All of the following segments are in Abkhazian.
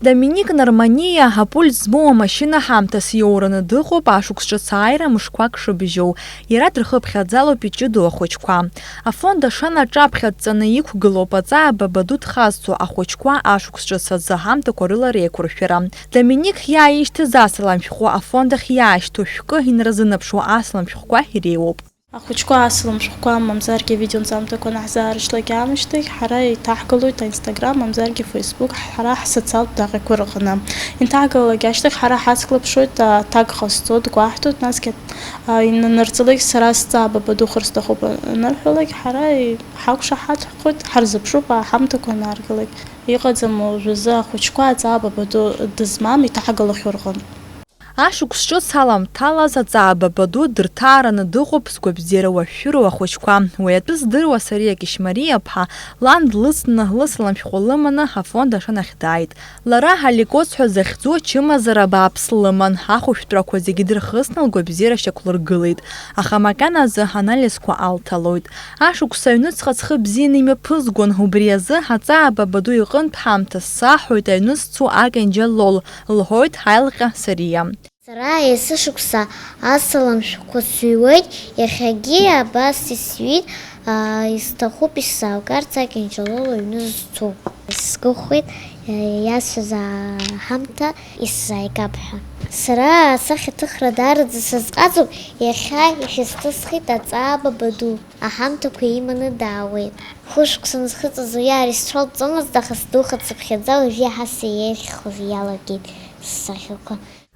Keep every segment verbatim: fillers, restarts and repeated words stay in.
Доминик Норманиа апульт змоу амашьына ҳамҭас иоураны дыҟоуп ашықәс ҿыц ааира мышқәак шыбжьоу. Иара дрыхыԥхьаӡалоуп иҷыдоу ахәыҷқәа. Афонд Ашана аҿаԥхьа дҵаны иқәгылоуп аҵаа бабаду дхазҵо ахәыҷқәа ашықәс ҿыц азы аҳамҭақәа рыла реиқәыршәара. Доминик иааишьҭыз асалам шәҟәы афонд ахь иаашьҭу шәкы инарзынаԥшуа асалам шәҟәқәа иреиуоуп. Ахәыҷқәа асалам шәҟәқәа, мамзаргьы авидеонҵамҭақәа анаҳзаарышьҭлак аамышьҭахь, ҳара иҭаҳгалоит аинстаграм, мамзаргьы фейсбук, ҳара ҳсоциалтә даҟьақәа рҟны. Инҭаҳгалалак ашьҭахь ҳара ҳацклаԥшуеит, аҭак ҟазҵо дгәаҳҭоит, насгьы, а, инанырҵалак сара сҵаа бабаду хыр сҭахуп анырҳәалак, ҳара иҳақәшаҳаҭхоит, ҳарзыԥшуп аҳамҭақәа анааргалак. Иҟаӡам уажәазы ахәыҷқәа аҵаа бабаду дызмам иҭаҳгалахьоу рҟынтә. Ашықәс ҿыц аламҭалаз аҵаа бабаду дырҭаараны дыҟоуп згәабзиара уашәшәыроу ахәыҷқәа. Уи атәы здыруа Сариа Кьышьмариа-ԥҳа лан длыцны, лысалам шәҟәы лыманы афонд Ашанахь дааит. Лара аликоз ҳәа захьӡу ачымазара бааԥс лыман, ахәышәтәрақәа зегьы дырхысны лгәабзиара шьақәлыргылеит, аха макьаназы анализқәа алҭалоит. Ашықәс аҩныҵҟа ҵхы бзианы имҩаԥызгон, убри азы аҵаа бабаду иҟынтә ҳамҭас саҳәоит аҩны сцо акьанџьа лол, лҳәоит ҳаилҟьа Сариа. Сара есышықәса асалам шәҟәқәа сыҩуеит, иахьагьы абас исҩит, аа, исҭахуп исзааугарц акьанџьа лол аҩны зцу. Сгәыӷуеит, иасҳәаз аҳамҭа исзааигап ҳәа. Сара асахьаҭыхра даараӡа сазҟазоуп, иахьа ишәысҭысхит аҵаа бабаду, аҳамҭақәа иманы даауеит. Хәышықәса нсхыҵыз уи ара исцәалҵомызт, аха сдухацыԥхьаӡа уажәы иаҳа сеиӷьхоз иалагеит ссахьақәа.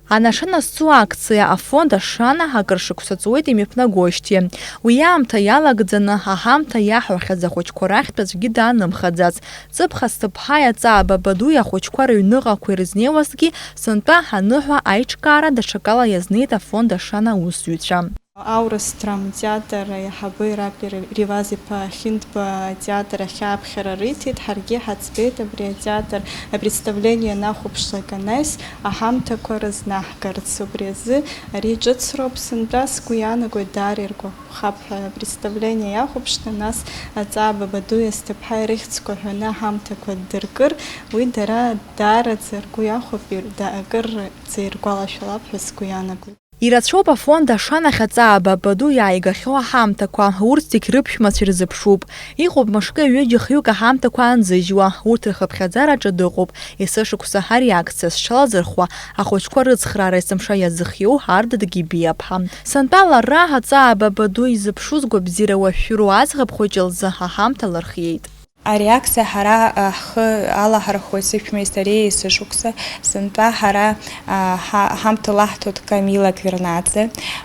Анашана зцу акциа афонд Ашана акыр шықәса ҵуеит имҩаԥнагоижьҭеи. Уи аамҭа иалагӡаны, аҳамҭа иаҳәахьаз ахәыҷқәа рахьтә аӡәгьы даанымхаӡац. Ҵыԥх Асҭыԥҳаи аҵаа бабадуи ахәыҷқәа рыҩныҟақәа ирызнеиуазҭгьы, сынтәа аныҳәа аиҿкаара даҽакала иазнеит афонд Ашана аусзуҩцәа. Аурыс драмтеатр аиҳабы Ираклиа Риваз-иԥа Хьынтба атеатр ахь ааԥхьара риҭеит, ҳаргьы ҳаӡбеит абри атеатр апредставление анахәаԥшлак анаҩс аҳамҭақәа рызнаҳгарц. Убри азы ари ҿыцроуп, сынтәа сгәы иаанагоит, даара иргәаԥхап ҳәа апредставление иахәаԥшны, нас аҵаа бабадуи асҭыԥҳаи рыхьӡқәа ҳәаны аҳамҭақәа ддыркыр, уи дара даараӡа ргәы иахәап, ир-, да-, акырӡа иргәалашәалап ҳәа сгәы иаанагоит. Ирацәоуп афонд Ашанахь аҵаа бабаду иааигахьоу аҳамҭақәа, урҭ зегь рыԥшәмацәа ирзыԥшуп. Иҟоуп мышкы ҩыџьа хҩык аҳамҭақәа анзыжьуа, урҭ рхыԥхьаӡараҿы дыҟоуп. Есышықәса ари акциа зҽалазырхуа, ахәыҷқәа рыцхраара есымша иазыхиоу Арда Дгьыбиаԥҳа. Сынтәа лара аҵаа бабаду изыԥшуз гәабзиара уашәшәыроу аӡӷаб хәыҷы лзы аҳамҭа лырхиеит. Ари акциа ҳара, а, ҳхы алаҳархәуеит сышәмеи сареи есышықәса. Сынтәа ҳара, а, ҳа-, ҳамҭа лаҳҭоит Камила Квирнаӡе.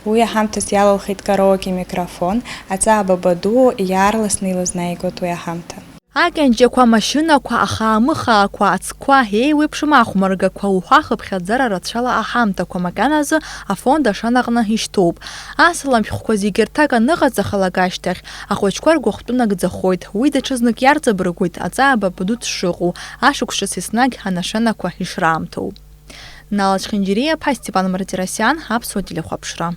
Уи аҳамҭас иалалхит караоке микрофон. Аҵаа бабаду иаарласны илызнаигоит уи аҳамҭа. Акьанџьақәа, амашьынақәа, ахаамыхаақәа, ацқәа, еиуеиԥшым ахәмаргақәа уҳәа хыԥхьаӡара рацәала аҳамҭақәа макьаназы афонд Ашанаҟны ишьҭоуп. Асалам шәҟәқәа зегьы рҭак аныҟаҵахалак ашьҭахь, ахәыҷқәа ргәыхәтәы нагӡахоит, уи даҽазнык иарҵабыргуеит аҵаа бабаду дшыҟоу, ашықәс ҿыц еснагь анашанақәа ишраамҭоу. Нала Чхинџьириаԥҳа, Степан Мартиросиан, Аԥсуа телехәаԥшра.